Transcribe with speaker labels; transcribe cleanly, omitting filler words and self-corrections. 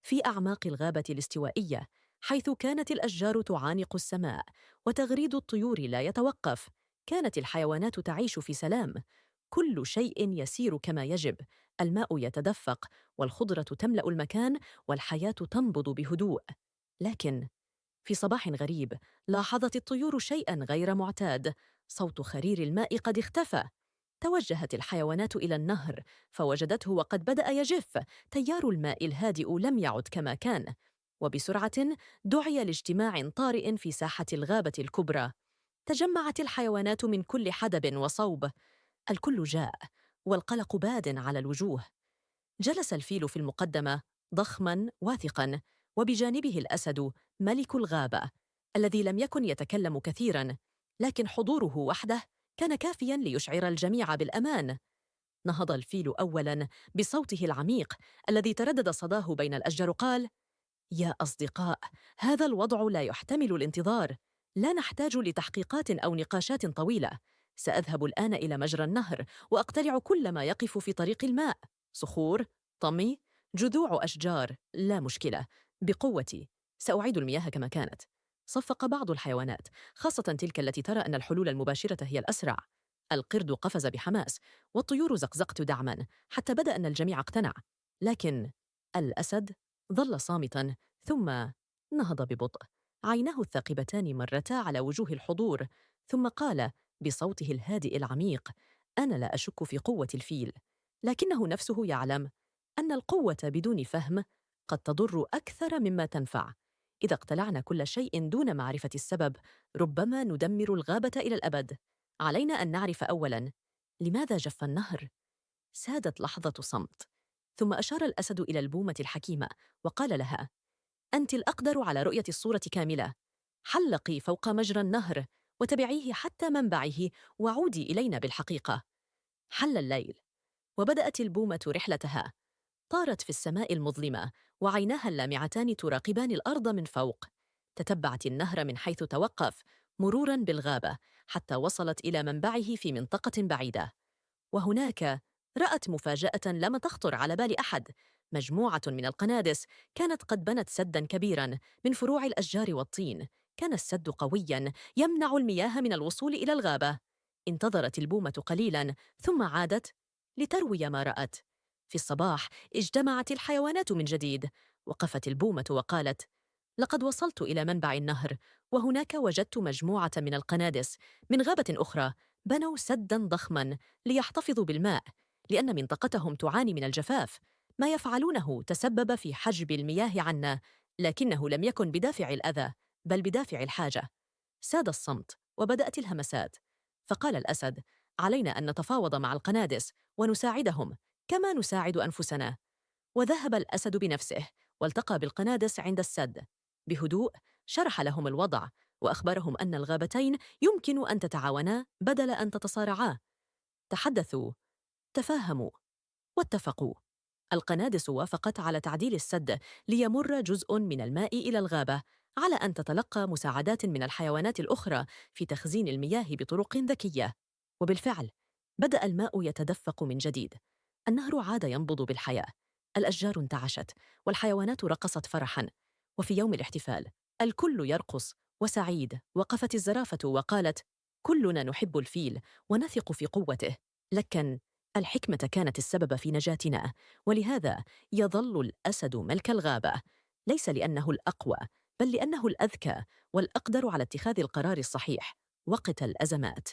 Speaker 1: في أعماق الغابة الاستوائية، حيث كانت الأشجار تعانق السماء وتغريد الطيور لا يتوقف، كانت الحيوانات تعيش في سلام. كل شيء يسير كما يجب، الماء يتدفق، والخضرة تملأ المكان، والحياة تنبض بهدوء. لكن في صباح غريب لاحظت الطيور شيئا غير معتاد: صوت خرير الماء قد اختفى. توجهت الحيوانات الى النهر فوجدته وقد بدا يجف. تيار الماء الهادئ لم يعد كما كان. وبسرعه دعي لاجتماع طارئ في ساحه الغابه الكبرى. تجمعت الحيوانات من كل حدب وصوب. الكل جاء والقلق باد على الوجوه. جلس الفيل في المقدمه، ضخما واثقا، وبجانبه الاسد ملك الغابه، الذي لم يكن يتكلم كثيرا، لكن حضوره وحده كان كافيا ليشعر الجميع بالامان. نهض الفيل اولا بصوته العميق الذي تردد صداه بين الاشجار، قال: يا اصدقاء، هذا الوضع لا يحتمل الانتظار. لا نحتاج لتحقيقات او نقاشات طويله. ساذهب الان الى مجرى النهر واقتلع كل ما يقف في طريق الماء: صخور، طمي، جذوع اشجار، لا مشكله. بقوتي ساعيد المياه كما كانت. صفق بعض الحيوانات، خاصه تلك التي ترى ان الحلول المباشره هي الاسرع. القرد قفز بحماس، والطيور زقزقت دعما، حتى بدا ان الجميع اقتنع. لكن الاسد ظل صامتا، ثم نهض ببطء. عيناه الثاقبتان مرتا على وجوه الحضور، ثم قال بصوته الهادئ العميق: انا لا اشك في قوه الفيل، لكنه نفسه يعلم ان القوه بدون فهم قد تضر اكثر مما تنفع. اذا اقتلعنا كل شيء دون معرفه السبب، ربما ندمر الغابه الى الابد. علينا ان نعرف اولا لماذا جف النهر. سادت لحظه صمت، ثم اشار الاسد الى البومه الحكيمه وقال لها: انت الاقدر على رؤيه الصوره كامله. حلقي فوق مجرى النهر وتبعيه حتى منبعه، وعودي الينا بالحقيقه. حل الليل، وبدات البومه رحلتها. طارت في السماء المظلمه، وعيناها اللامعتان تراقبان الارض من فوق. تتبعت النهر من حيث توقف، مرورا بالغابه، حتى وصلت الى منبعه في منطقه بعيده. وهناك رات مفاجاه لم تخطر على بال احد: مجموعه من القنادس كانت قد بنت سدا كبيرا من فروع الاشجار والطين. كان السد قويا يمنع المياه من الوصول الى الغابه. انتظرت البومه قليلا، ثم عادت لتروي ما رات. في الصباح اجتمعت الحيوانات من جديد. وقفت البومه وقالت: لقد وصلت الى منبع النهر، وهناك وجدت مجموعه من القنادس من غابه اخرى بنوا سدا ضخما ليحتفظوا بالماء، لان منطقتهم تعاني من الجفاف. ما يفعلونه تسبب في حجب المياه عنا، لكنه لم يكن بدافع الاذى، بل بدافع الحاجه. ساد الصمت، وبدات الهمسات. فقال الاسد: علينا ان نتفاوض مع القنادس ونساعدهم كما نساعد انفسنا. وذهب الاسد بنفسه والتقى بالقنادس عند السد. بهدوء شرح لهم الوضع، واخبرهم ان الغابتين يمكن ان تتعاونا بدل ان تتصارعا. تحدثوا، تفاهموا، واتفقوا. القنادس وافقت على تعديل السد ليمر جزء من الماء الى الغابه، على ان تتلقى مساعدات من الحيوانات الاخرى في تخزين المياه بطرق ذكيه. وبالفعل بدا الماء يتدفق من جديد. النهر عاد ينبض بالحياه، الاشجار انتعشت، والحيوانات رقصت فرحا. وفي يوم الاحتفال، الكل يرقص وسعيد، وقفت الزرافه وقالت: كلنا نحب الفيل ونثق في قوته، لكن الحكمه كانت السبب في نجاتنا. ولهذا يظل الاسد ملك الغابه، ليس لانه الاقوى، بل لانه الاذكى والاقدر على اتخاذ القرار الصحيح وقت الازمات.